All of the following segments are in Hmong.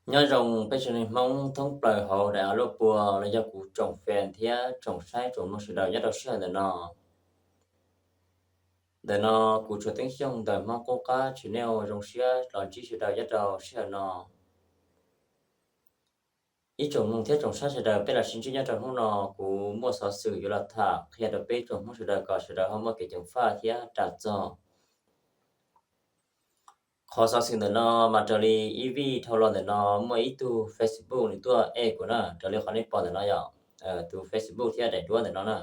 Nyob zoo peb tsoom neeg Hmoob thoob plaws hauv daim av luaj puas los yog kuv tsoom fan thiab tsoom saib tsoom mloog sawv daws nyob rau sij hawm ntawm no. Ntawm no kuv Tshuas Teeb Xyooj ntawm Hmoob Qub Qab Channel zoo siab los ntsib sawv daws nyob rau sij hawm no. Ib tsoom mloog thiab tsoom saib sawv daws, peb los sib ntsib nyob rau hnub no, kuv muaj xov xwm yuav los tham qhia rau peb tsoom Hmoob sawv daws kom sawv daws ho muaj kev ceev faj thiab ras txog. Qhov xov xwm ntawm no mas raws li ib vij dhau los ntawm no muaj ib tug Facebook nws tuaj ej kuv na, raws li qhov nej pom ntawm no yog tus Facebook thiab daim duab ntawm no na.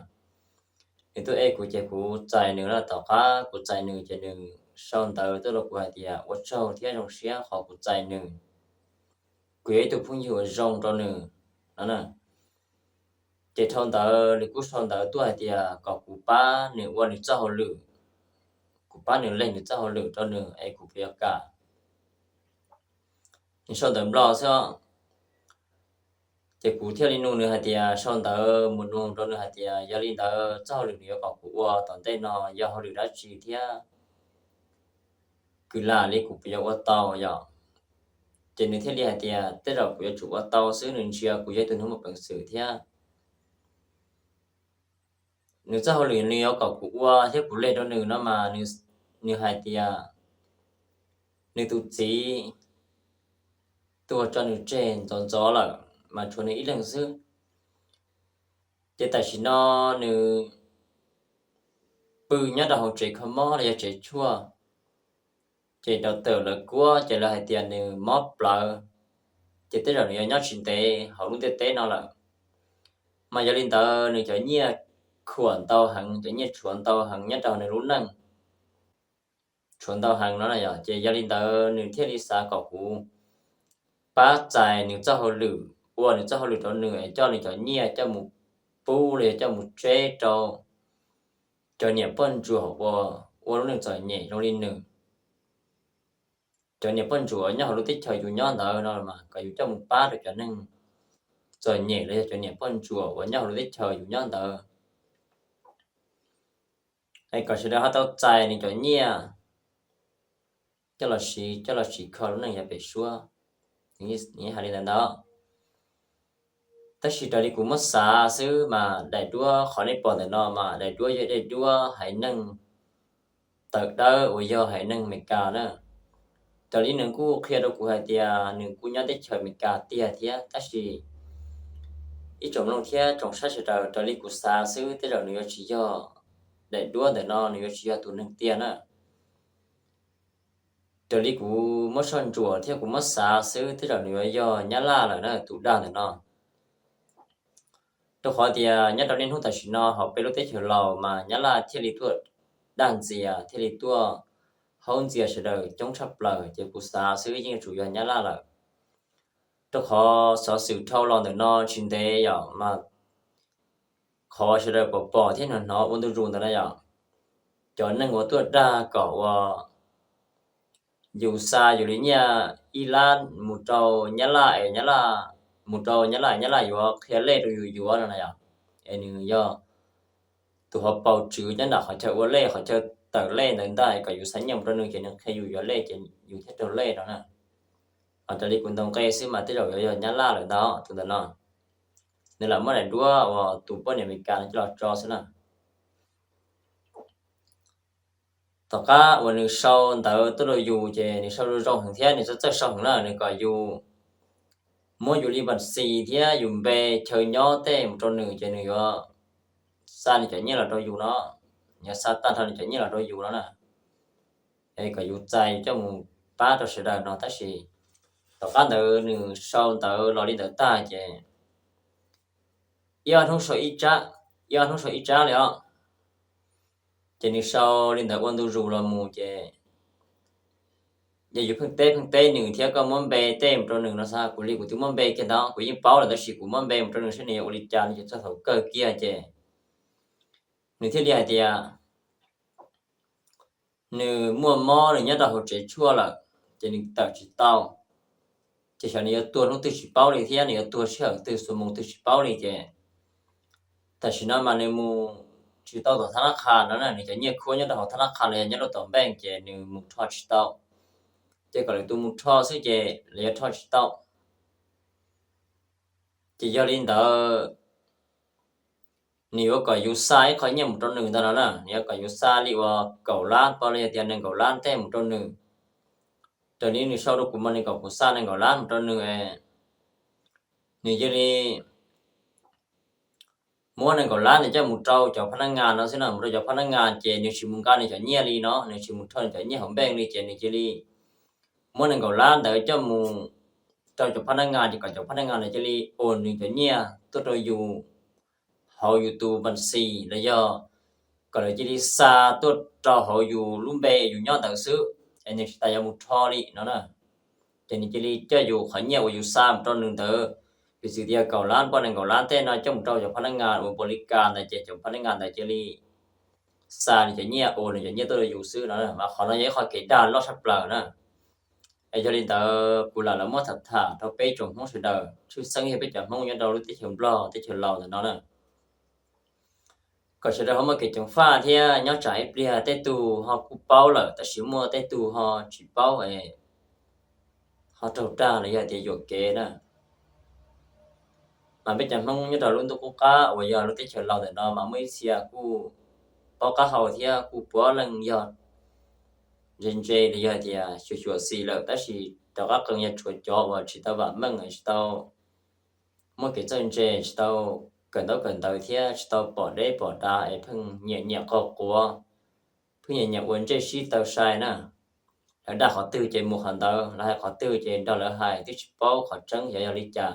Nws tuaj ej kuv ces kuv txais nws na, tom qab kuv txais nws ces nws sau ntawv tuaj rau kuv hais tias ua tsaug thiab zoo siab qhov kuv txais nws, kuv yog ib tug phooj ywg uas zoo rau nws no na. Ces dhau ntawd nws kuj sau ntawv tuaj hais tias kom kuv pab nws ua nws txoj hauj lwm, kuv pab nws leeg nws txoj hauj lwm rau nws es kuv puas yuav kam. Nws sau ntawv Nplog xwb, ces kuv thiaj li nug nws hais tias, sau ntawv mus nug rau nws hais tias yog li ntawd txoj hauj lwm nws yuav kom kuv ua tom ntej no yog hauj lwm dab tsi thiab kwv lam li kuv puas yuav ua tau yom. Ces nws thiaj li hais tias tej zaum kuv yuav tsum ua tau xwb, nws ntsia kuv yog ib tug neeg muaj peev xwm thiab. Nws txoj hauj lwm nws yuav kom kuv ua thiab kuv leeg rau nws no mas nws hais tias nws tus txiv tuag tso nws tseg ntxov ntxov lawm mas tshuav nws ib leeg xwb. Ces tam sim no nws pw nyob rau hauv tsev kho mob los yog tsev tshuaj, ces rau tawm lawv kuab ces lawv hais tias nws mob plawv, ces tej zaum nws yuav nyob tsis ntev hauv lub ntiaj teb no lawm. Mas yog li ntawd nws cov nyiaj khuam ntau heev, cov nyiaj tshuav ntau heev nyob rau nws lub neej, tshuav ntau heev no na yom. Ces yog li ntawd nws thiaj li xav kom kuv pab txais nws txoj hauj lwm, ua nws txoj hauj lwm rau nws es coj nws cov nyiaj coj mus pub los yog coj mus tseb rau cov niam poj ntsuam uas ua lub neej txom nyem zoo li nws. Cov niam poj ntsuam nyob hauv lub teb chaws yus nyob ntawd no mas kom yus coj mus pab rau cov neeg txom nyem los yog cov niam poj ntsuam uas nyob hauv lub teb chaws yus nyob ntawd, es kom sawv daws ho tau txais nws cov nyiaj coj los siv, coj los siv kho lub neej yav pem suab. Nws hais li ntawd ntag. Tab sis raws li kuv muab xav xwb mas daim duab qhov nej pom ntawm no mas daim duab yog daim duab haiv neeg tawv dawb uas yog haiv neeg Amelikas na. Raws li nws kuj qhia rau kuv hais tias nws kuj nyob teb chaws Amelikas tiag thiab, tab sis ib tsoom mloog thiab tsoom saib sawv daws, raws li kuv xav xwb tej zaum nws yuav tsis yog, daim duab ntawm no nws yuav tsis yog tus neeg tiag na. Raws li kuv muab soj ntsuam thiab kuv muab xav xwb tej zaum nws yuav yog Nyab Laj lawm na tus dag ntawm no. Rau qhov tias nyob rau niaj hnub tam sim no hauv peb lub teb chaws Laus mas Nyab Laj thiaj li tuaj dag ntxias, thiaj li tuaj haub ntxias sawv daws coob tshaj plaws, ces kuv xav xwb yeej yuav tsum yog Nyab Laj lawm. Rau qhov xov xwm dhau los ntawm no tsis ntev yom, mas qhov sawv daws pom pom thiab hnov hnov ua ntu zus ntawd na yom, cov neeg uas tuaj dag kom ua yus xa yus li nyiaj ib lab mus rau Nyab Laj es Nyab Laj, mus rau Nyab Laj, Nyab Laj yuav qhia lej rau yus yuav no na yom. Es nws yog tus hauv paus tswv nyob nram qhov chaw ua lej, qhov chaw tawm lej ntawd ntag, es kom yus xa nyiaj mus rau nws ces nws qhia yus yuav lej ces yus thiaj raug lej no na. Ho raws li kuv ntaus nqe xwb mas tej zaum yuav yog Nyab Laj lawm ntag tus ntawm no. Nws lam muab daim duab uas tus poj niam Amelikas no coj los tso xwb na. Tom qab uas nws sau ntawv tuaj rau yus ces nws sau zoo zoo heev thiab nws txawj txawj sau heev na, nws kom yus muab yus li npa xis thiab yus npe, chaw nyob tej mus rau nws ces nws yuav xa nws cov nyiaj los rau yus no, yuav xa tag nrho nws cov nyiaj los rau yus no na. Es kom yus txais yus coj mus pab rau sawv daws no, tab sis tom qab ntawd nws sau ntawv los li ntawd tag ces ib ob hnub sau ib tsab, ib ob hnub sau ib tsab li os. Ces nws sau li ntawd ua ntu zus los mus ces yog yus pheej teb pheej teb nws thiab koj muab npe tej mus rau nws no xwb, kuv li kuv twb muab npe kiag ntawd, kuv yeej paub lawm tab sis kuv muab npe mus rau nws seb nws yuav ua li cas no ces txog thaum kawg kiag ces nws thiaj li hais tias nws muaj mob, nws nyob rau hauv tsev tshuaj lawm, ces nws tawm tsis tau. Ces xyov nws yuav tuag hnub twg tsis paub li thiab nws yuav tuag sij hawm twg xuab moos twg tsis paub li ces tam sim no mas nws mus tsis tau tom thab nab qha no na, nws cov nyiaj khuab nyob rau hauv thab nab qha los yog nyob rau tom npeej ces nws mus rho tsis tau. Ces kom lwm tus mus rho xwb ces lawv yuav rho tsis tau. Ces yog li ntawd, nws yuav kom yus xa ib qho nyiaj mus rau nws ntag no na, nws yuav kom yus xa li uas kaum lab pab los yog tias nees nkaum lab tej mus rau nws. Raws li nws sau rau kuv mas nws kom kuv xa nees nkaum lab mus rau nws, nws cia li muab nees nkaum lab ntawd coj mus rau cov phab nab ngas no xwb na, mus rau cov phab nab ngas ces nws tsis mus nqa nws cov nyiaj li no, nws tsis mus rho nws cov nyiaj hauv npeej li ces nws cia li muab nees nkaum lab ntawd coj mus rau cov phab nab ngas ces kom cov phab nab ngas ntawd cia li ua nws cov nyiaj tuaj rau yus hauv yus tus npas xis los yog kom lawv cia li xa tuaj rau hauv yus lub npe yus nyob ntawd xwb, es nws tsis tas yuav mus rho li no na. Ces nws cia li coj yus qhov nyiaj uas yus xa mus rau nws ntawd, piv txwv tias kaum lab pab nees nkaum lab tej no coj mus rau cov phab nab ngas uas npaum li cas ntawd ces cov phab nab ngas ntawd cia li xa nws cov nyiaj ua nws cov nyiaj tuaj rau yus xwb no, mas qhov no yog ib qho kev dag loj tshaj plaws na. Es yog li ntawd kuv lam los muab tham tham rau peb tsoom Hmoob sawv daws, tshwj xeeb yog peb cov Hmoob nyob rau lub teb chaws Nplog teb chaws Laus ntawm no na, kom sawv daws ho muaj kev ceev faj thiab nyob tsam ib pliag tej tug ho kuj paub lawm tab sis muaj tej tug ho tsis paub, ho raug dag los yog tias yuam kev na. Mas peb cov Hmoob nyob rau lub ntuj qub qab uas yog lub teb chaws Laus ntawm no mas muaj ib txhia kuj paub qab hau thiab kuj puav leej yog ntse ntse los yog tias xyuam xim lawm tab sis rov qab qees yog tshuav cov uas tsis tau vam meej, tsis tau muaj kev txawj ntse, tsis tau kawm ntaub kawm ntawv thiab tsis tau pom deb pom dav es pheej nyiam nyiam qog quav, pheej nyiam nyiam ua ntsej sib taw sai na. Lawv dag qhov twg ces mus qhov ntawd, lawv hais qhov twg ces nrog lawv hais, twb tsis paub qhov tseeb xyov yog li cas.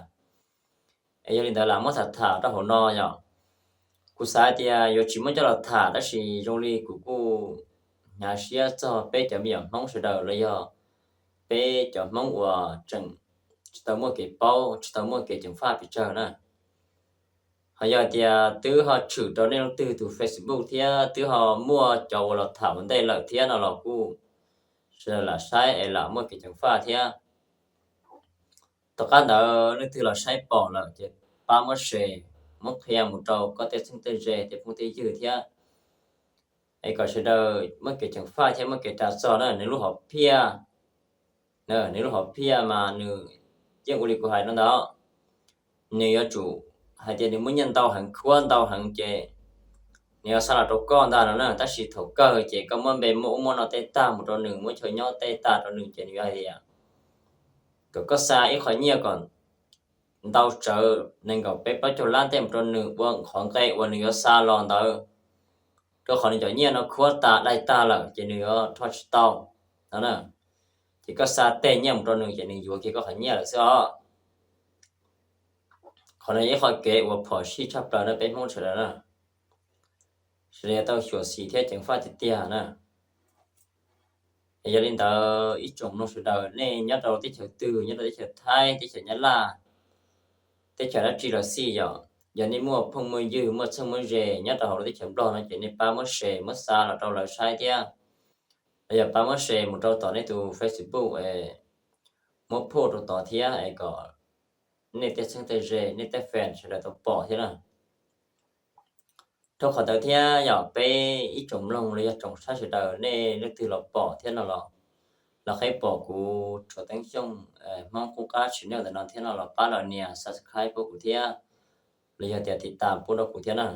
Es yog li ntawd lam muab tham tham rau hauv no yom. Kuv xav tias yuav tsis muab coj los tham tab sis zoo li kuv kuj hnyav siab txog peb cov me nyuam Hmoob sawv daws los yog peb cov Hmoob uas tseem tsis tau muaj kev paub, tsis tau muaj kev ceev faj pes tsawg na. Ho yog tias twb ho tshwm rau nej leej twg tus Facebook thiab twb ho muaj cov uas los tham ua ntej lawm thiab no los kuj sawv daws lam saib es lam muaj kev ceev faj thiab. Tom qab ntawd leej twg los saib pom lawm ces pab muab share, muab qhia mus rau koj tej txheeb tej ze tej phooj tej ywg thiab. Es kom sawv daws muaj kev ceev faj thiab muaj kev ras txog na, nws lub hom phiaj, nws lub hom phiaj mas nws yeej ua li kuv hais no ntag. Nws yuav tsum hais tias nws muaj nyiaj ntau heev, khuab ntau heev ces nws yuav xa los rau koj ntag no na, tab sis thaum kawg ces koj muab npe muab ub muab no tej tag mus rau nws, muab chaw nyob tej tag rau nws ces nws yuav hais tias kom koj xa ib qho nyiaj kom ntau tsawv nees nkaum peb plaub caug lab tej mus rau nws ua qhov nqe uas nws yuav xa los ntawd, rau qhov nws cov nyiaj no khuab tas dai tag lawm ces nws yuav rho tsis tau no na. Ces koj xa tej nyiaj mus rau nws ces nws yuav kiag koj qhov nyiaj lawm xwb os. Qhov no yog ib qho kev uas phom sij tshaj plaws rau peb Hmoob sawv daws na, sawv daws yuav tau xyuam xim thiab ceev faj tiag tiag na. Es yog li ntawd ib tsoom mloog sawv daws, nej nyob rau teb chaws twg, nyob rau teb chaws Thaib, teb chaws Nyab Laj, teb chaws dab tsi los xij yom, yog nej muaj phooj muaj ywg muaj txheeb muaj ze nyob rau hauv lub teb chaws Nplog no ces nej pab muab share muab xa los rau lawv saib thiab, los yog pab muab share mus rau tom nej tus Facebook es muab post rau tod thiab es kom nej tej txheeb tej ze, nej tej fan sawv daws tau pom thiab na. Rau qhov ntawd thiab yog peb ib tsoom mloog los yog tsoom saib sawv daws, nej leej twg los pom thiab no los, los qheb pom kuv Tshuav Teeb Xyooj Hmoob Qub Qab channel ntawm no thiab no los pab los nias subscribe pub kuv thiab, los yog tias tiv tas pub rau kuv thiab na.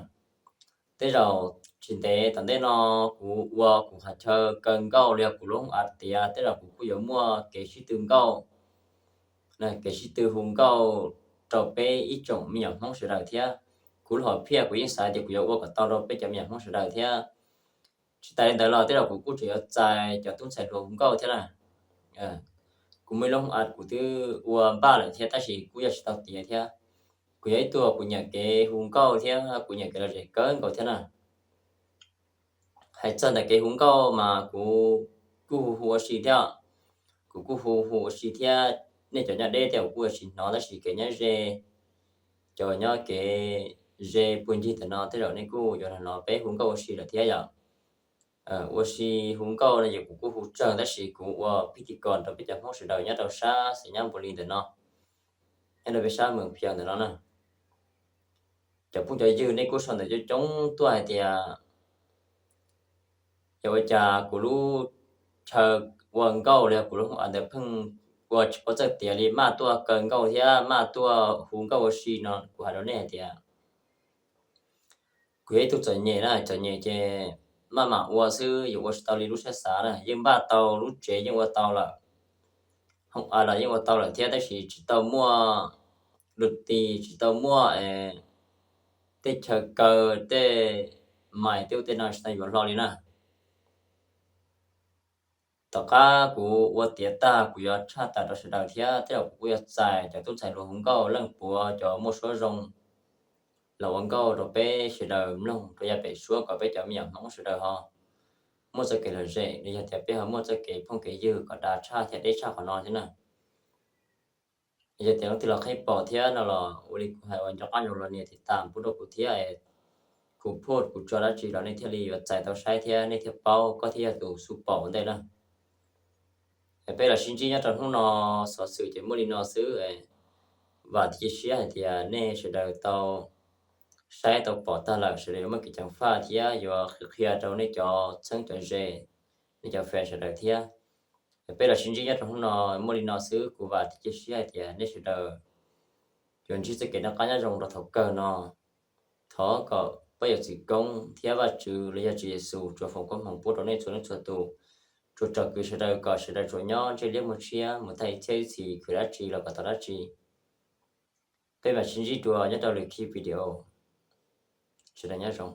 Tej zaum tsis ntev tom ntej no kuv ua kuv qhov chaw kaw nkauj los yog kuv lub hoob as tiav, tej zaum kuv kuj yuav muaj kev sib tw nkauj, kev sib tw hu nkauj rau peb ib tsoom me nyuam Hmoob sawv daws thiab. Kuv lub hom phiaj kuv yeej xav tias kuv yuav ua kom tau rau peb cov me nyuam Hmoob sawv daws thiab. Tsis tas li ntawd los tej zaum kuv kuj tseem yuav txais cov tub ntxhais hluas hu nkauj thiab na. Kuv muaj ib lub hoob as kuv twb ua npaj lawm thiab tab sis kuj yog tsis tau tiav thiab. Kuv yog ib tug kuv nyiam kev hu nkauj thiab kuv nyiam kev lom zem kawg nkaus thiab na. Hais txog ntawm kev hu nkauj mas kuv kuj hu hu ua si thiab. Kuv kuj hu hu ua si thiab, nej cov nyob deb tej kuv kuj ua tsis hnov tab sis kev nyob ze, cov nyob kev ze puag ncig ntawm no tej zaum nej kuj yuav hnov peb hu nkauj ua si lawm thiab yom. Ua si hu nkauj no ces kuv kuj hu tsawg tab sis kuv ua pij ti kos rau peb cov Hmoob sawv daws nyob rau sab xeev Nyab Npu Li ntawm no, nyob rau peb sab Moos Phias ntawm no na. Cov phooj cov ywg nej kuj sau ntawv coob coob tuaj hais tias yog ua cas kuv lub chaw ua nkauj los yog kuv lub hoob as ntawd pheej ua tsis paub txawj tiav li, maj tuaj kaw nkauj thiab maj tuaj hu nkauj ua si no, kuv hais rau nej hais tias kuv yog ib tug txom nyem na, txom nyem ces maj mam ua xwb, yuav ua tsis tau li lub siab xav na. Yeej npaj tau lub tsev, yeej ua tau lawm, hoo a los yeej ua tau lawm thiab, tab sis tsis tau muaj lus tis, tsis tau muaj tej chaw kaw, tej mais, tej ub tej no tsis tau yuav hlo li na. Tom qab kuv ua tiav tag, kuv yuav tshaj tawm rau sawv daws thiab tej zaum kuv kuj yuav txais cov tub ntxhais hluas hu nkauj, leej puav cov muaj suab zoo los ua nkauj rau peb sawv daws mloog rau yav pem suab, kom peb cov me nyuam Hmoob sawv daws ho muaj txoj kev lom zem, los yog tias peb ho muaj txoj kev phooj kev ywg kom dav tshaj thiab deb tshaj qhov no thiab na. Yog tias leej twg los qhib pom thiab no los ua li kuv hais uas nco qab nyob los nias tiv tam pub rau kuv thiab, kuv phuaj kuv tso dab tsi los nej thiaj li yuav txais tau saib thiab nej thiaj paub, koj thiaj yog tus xub pom ua ntej na. Peb los sib ntsib nyob rau hnub no, xov xwm ces muaj li no xwb. Vam thiab cia siab hais tias nej sawv daws tau saib tau pom tag lawm, sawv daws yuav muaj kev ceev faj thiab yuav qhia rau nej cov txheeb cov ze, nej cov fans sawv daws thiab. Peb los sib ntsib nyob rau hnub no muaj li no xwb, kuv vam thiab cia siab hais tias nej sawv daws yuav ntsib txoj kev noj qab nyob zoo rau thaum kawg no. Thov kom peb yawm txiv koob thiab Vajtswv los yog Tswv Yexus tsuas foom koob hmoov pub rau nej txhua leej txhua tus, tsuas tsom kwm sawv daws kom sawv daws tsuas nyob ntsej liab muag tshiab mus tag ib txhiab ib txhis, khwv dab tsi los kom tau dab tsi. Peb mam sib ntsib dua nyob rau lwm khib video. Sawv daws nyob zoo.